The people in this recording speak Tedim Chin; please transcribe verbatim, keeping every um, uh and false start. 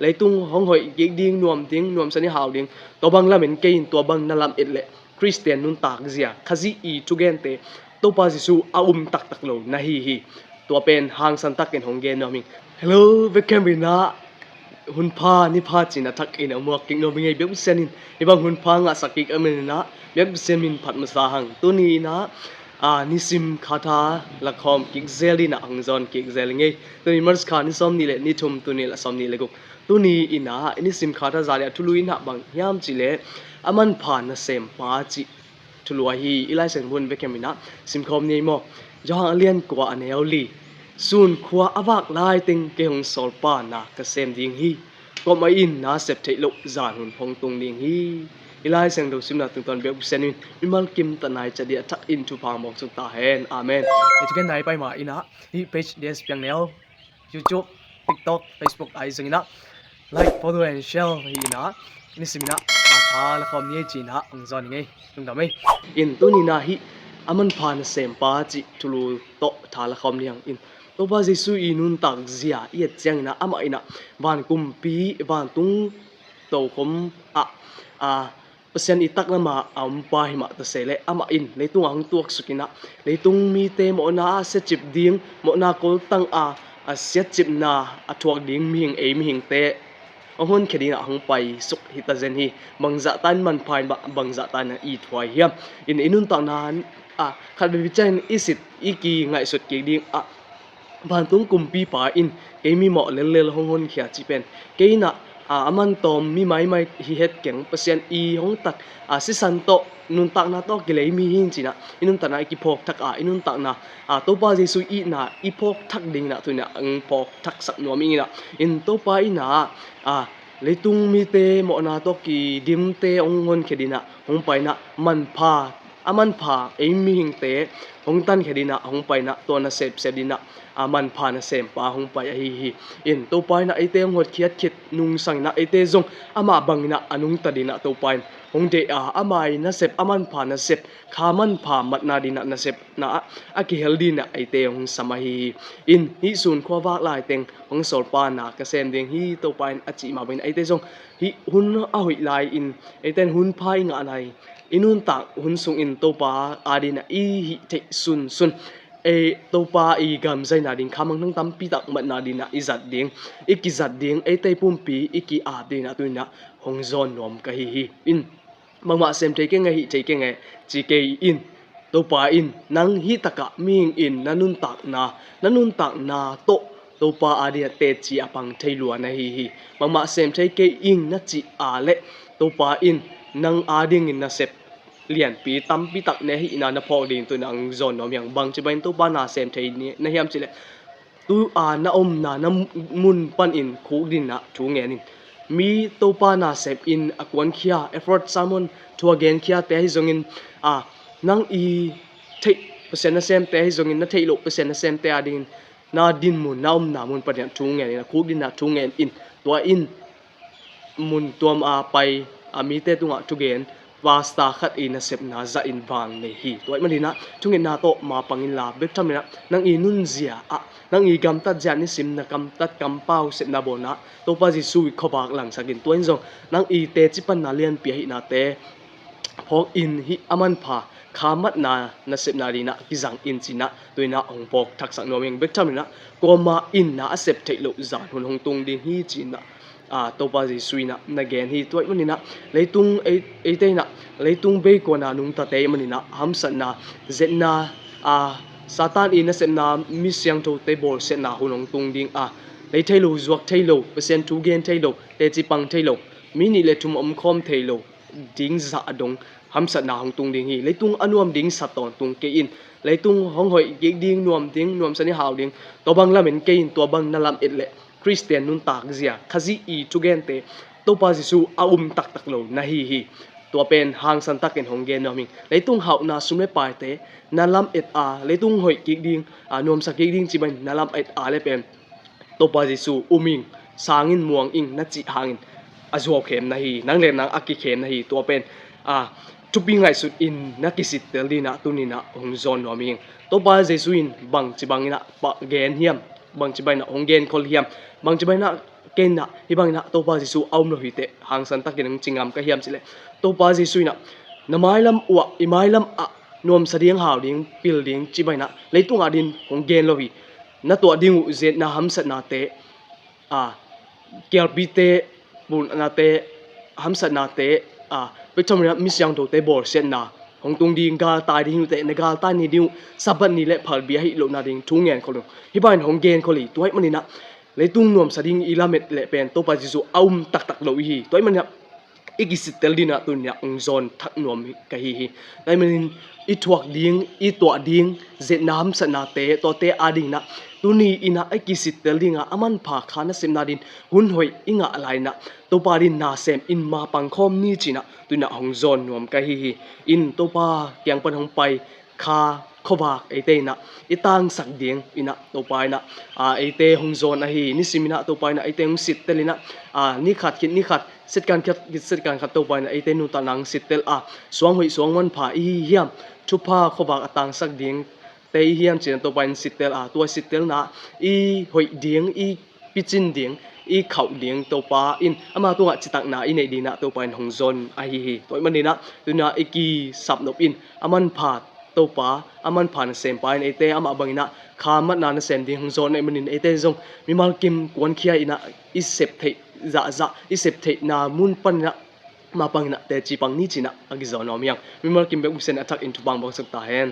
leitung hong hoih kik ding, nuam ding, nuamsa ni hau ding, tua bang lamen kei in tua bang na lam et leh Khristian nuntak zia, Khazih i thugente, Topa Jesu a um taktak lo na hi hi. Tua pen hangsan takin hong gen nuam ing. Hello, bek khempeuh in ah hun pha ni pha ci-in a thak in a muak kik nuam ing ei, biakbuk Sian in. Hih bang hun pha ngahsak kik a man in ah biakbuk Sian min phat masa hang. Tuni in ah, a, nisim khatha lakhawm kik zel in ah hong zawn kik zel ing ei. Tuni March kha ni sawm nih le ni thum, tuni la sawm nih le guk. Tuni in ah nisim khatha zan ah thulu in ah bang hiam cih leh a manpha nasempa cih thulu ahi hi. I Lai Siangtho bek khempeuh in ah simkhawm ni ei maw? Johan a lian kua, a neu li. Sun khua a vak lai teng kei hong sawlpa na ka sem ding hi. Kuamah in na sep theih loh zan hun hong tung ding hi. I Lai Siangtho simna tungtawn biakbuk Sian in mimal kim ta nai ca dia thak in thupha mawk suk ta hen. Amen. Hih thugen nai pai ma in ah hih page D S Piang Neu, YouTube, TikTok, Facebook ahi zongin ah like, follow and share hi in ah, nisim in ah a tha la khawm ni ei ci-in ah hong zawn ing ei. Lungdam ei. In tuni in ah hih a manpha nasempa cih thulu tawh tha la khawm ni hang in. Topa Jesu i nuntak zia i et ciangin ah amah in ah van kumpi, vantung tokhom ah, a, Pasian i taklam ah a umpa hi mah ta se leh amah in leitung ah hong tuaksuk in ah leitung mite mawhna a siacip ding, mawhna koltang a, a siacipna a thuak ding mihing, ei mihingte hong honkhia ding in ah hong paisuk hi ta zen hi. Bangzah ta in manpha in, bangzah ta in ah it huai hiam? In i nuntakna ah khat veve ciangin i sit, i kingaihsut kik ding ah vantung kumpipa in kei mi mawh lellel hong honkhia cih pen kei in ah, a, a man tawm mi maimai hi het keng, Pasian i hong tat, a, sisan tawh, nuntakna tawh kilei mi hi in ci-in ah i nuntakna i kiphawk thak a, i nuntakna, a, Topa Jesu itna i phawk thak ding in ah tuni in ah hong phawk thaksak nuam ing in ah. In Topa in ah, a, leitung mite mawhna tawh kidimte hong honkhia ding in ah hong pai in ah manpha, a manpha ei mihingte hong tankhia ding in ah hong pai in ah tua nasep sep ding in ah, a, manpha nasempa hong pai ahi hi. In Topa in ah eite hong hotkhiat khit nungsang in ah eite zong amah bang in ah a nungta ding in ah Topa in hong deih a, ama i nasep, a manpha nasep, kha manpha matna ding in ah nasepna ah a kihel ding in ah eite hong sam ahi hi. In hih sun khua vak lai teng hong sawlpa na ka sem ding hi, Topa in a cih mah bangin eite zong hih hun a hoih lai in eite in hun pha i ngah nai, i nuntak hun sungin Topa a ding in ah i hih theih sunsun, ei, Topa i gamzaina ding, kha mangnang tampi tak matna ding in ah i zat ding, i kizat ding, eite pumpi i ki-ap ding in ah tuni in ah hong zawn nuam ka hi hi. In bangmah sem thei keng e, hih thei keng e ci kei in. Topa in nang hih takah mihing in na nuntakna, na nuntakna tawh Topa a ding ah teci a pang thei lua na hi hi. Bangmah sem thei kei ing na cih a leh Topa in nang a dingin nasep lianpi tampi tak ne hihna na phawk ding tuni in ah hong zawn nuam hi hang. Bangci bangin Topa na sem thei ni na hiam cih leh, tu a na omna na mun panin khuk ding in ah thu ngen in. Mi Topa nasep in a kuankhia, effort, sermon, thu a genkhiate ahi zongin, a, nang i theih Pasian nasemte ahi zongin na theih loh Pasian nasemte a dingin na dinmun, na omna mun panin ah thu ngen in, a khuk ding in ah thu ngen in. Tua in mun tuam a pai a mite tungah thugen, pastor khat i nasepna zah in vang nei hi. Tua ahih manin ah thungetna tawh mapang inla, bek tham in ah nang i nunzia ah, nang i gamtat zia, nisim na gamtat kampau sepna bawlna ah Topa Jesu i khuavak langsak in. Tua in zong nang i teci panna lianpi ahihnate phawk in, hih a manpha kha matna nasepna ding in ah kizang in ci-in ah tuni in ah hong phawk thaksak nuam ing. Bek tham in ah kuamah in na a sep theih loh zan hun hong tung ding hi ci-in ah, a, Topa Jesu in ah na gen hi. Tua ahih manin ah leitung, ei, eite in ah leitung beikuan a nungtate ahih manin ah hamsatna, zetna, a, Satan i nasepna, mi siangthote bawlsiatna hun hong tung ding a, lei thei lo, zuak thei lo, Pasian thu gen thei lo, teci pang thei lo, mi nih le thum omkhawm thei lo ding zah a dong hamsatna hong tung ding hi. Leitung a nuam ding sa tawntung kei in. Leitung hong hoih kik ding, nuam ding, nuamsa ni hau ding, tua bang lamen kei in tua bang na lam et leh Khristian nuntak zia, Khazih i thugente, Topa Jesu a um taktak lo na hi hi. Tua pen hangsan takin hong gen nuam ing. Leitung hauhna, sum le paite na lam et a, leitung hoih kik ding, a, nuamsa kik ding ci bangin na lam et a leh pen Topa Jesu um ing, sang in, muang ing na cih hangin a zuaukhem na hi, nang le nang a kikhem na hi. Tua pen, a, thupi ngaihsut in na kisittel ding in ah tuni in ah hong zawn nuam ing. Topa Jesu in bangci bangin ah gen hiam, bangci bangin ah hong genkhol hiam, bangci bangin ah Kei in ah hih bangin ah Topa Jesuh a um lo hi teh hangsan takin hong ci ngam ka hiam cih leh, Topa Jesuh in ah na mailam uh ah i mailam ah nuamsa ding, hau ding, pil ding cih bangin ah leitung adingin hong gen lo hi. Na tuah ding uh ze-etna hamsatnate, a, kialpite, pulnate, hamsatnate, a, pekchom in ah misiangthote bawlsiatna hong tung ding, galtai ding uh teh na galtai ni ding uh, Sabbath ni le phalbi ahih loh nading thu ngen khol uh. Hih bangin hong gen khol hi. Tua ahih manin ah leitung nuamsa ding i lamet leh pen Topa Jesuh a um taktak lo i hi. Tua ahih manin ah i kisittel dingin ah tuni-in ah hong zawn thak nuam ka hi hi. Tua ahih manin i thuak ding, i tuah ding, ze-etna hamsatnate, tuate adingin ah tuni-in ah i kisittel dingin ah a manpha kha nasepna dingin hun hoih i ngah lai-in ah Topa dingin na sem in mapang khawm ni ci-in ah tuni-in ah hong zawn nuam ka hi hi. In Topa kiang pan hong pai kha khuavak eite in ah i tangsak dingin ah Topa in ah, a, eite hong zawn ahi hi. Nisim in ah Topa in ah eite hong sittel in ah, a, ni khat khit ni khat, second khat khit second khat Topa in ah eite nuntakna hong sittel a, suang hoih suang manpha i hi hiam, thupha khuavak a tangsak dingte i hi hiam ci-in ah Topa in sittel a, tua sittelna i hoih ding, i picin ding, i khauh ding Topa in ama tungah citakna i neih dingin ah Topa in hong zawn ahi hi. Tua ahih manin ah tuni-in ah i kisap nop in a manpha Topa, a manpha nasempa in eite amah bangin ah kha matna nasem ding hong zawn ahih manin eite zong mimal kim kuankhia in ah i sep theih zahzah, i sep theihna mun panin ah mapang in ah teci pang ni ci-in ah a kizawn nuam hi hang. Mimal kim bek uh Pasian in a thakin thupha hong pia sak ta hen.